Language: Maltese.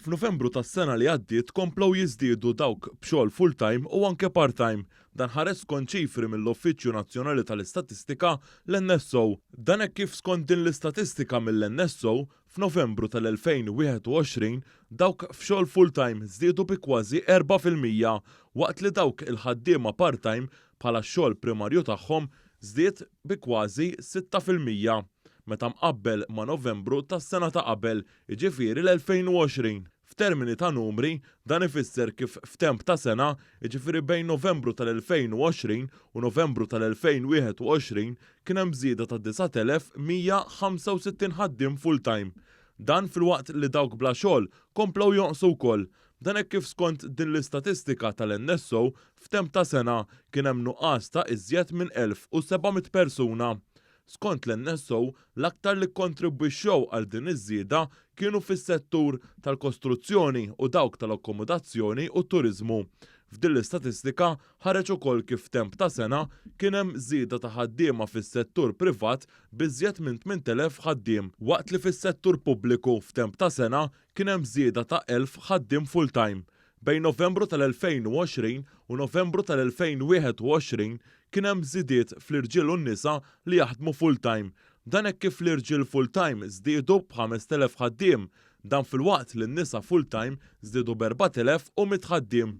F'Novembru tas-sena li għaddiet komplew jiżdiedu dawk b'xogħol full-time u anke part-time. Dan ħareġ skont ċifri mill-Uffiċċju Nazzjonali tal-Istatistika, l-NSO. Dan hekk kif skont din l-istatistika mill-NSO, f'Novembru tal-2021 dawk f'xogħol full-time żdiedu bi kważi 4% waqt li dawk il-ħaddiema part-time bħala x-xogħol primarju tagħhom żdied bi kważi 6% meta mqabbel ma' Novembru tas-sena ta' qabel, jiġifieri l-2020. F'termini ta' numri, dan ifisser kif f'temp ta' sena, jiġifieri bejn Novembru tal-2020 u Novembru tal-2021, kien hemm żieda ta' 9,165 ħaddiem full-time. Dan filwaqt li dawk bla xogħol komplew jonqsu wkoll. Dan hekk kif skont din l-istatistika tal-NSO f'temp ta' sena kien hemm nuqqas ta' iżjed minn 1,700 persuna. Skont l-NSO, l-aktar li kontribwixxew għal din iż-żieda kienu fis-settur tal-kostruzzjoni u dawk tal-akkomodazzjoni u turiżmu. F'din l-istatistika ħareġ ukoll kif temp ta' sena kien hemm żieda ta' ħaddiema fis-settur privat b'iżjed minn 8,000 ħaddiem, waqt li fis-settur pubbliku f'temp ta' sena kien hemm żieda ta' 1,000 ħaddiem full-time. Bejn Novembru tal-2020 u Novembru tal-2021 kien hemm żidiet fl-irġiel u n-nisa li jaħdmu full-time. Dan hekk kif l-irġiel full-time żdiedu b'5,000 ħaddiem, dan filwaqt li n-nisa full-time żdiedu b'4,100 ħaddiem.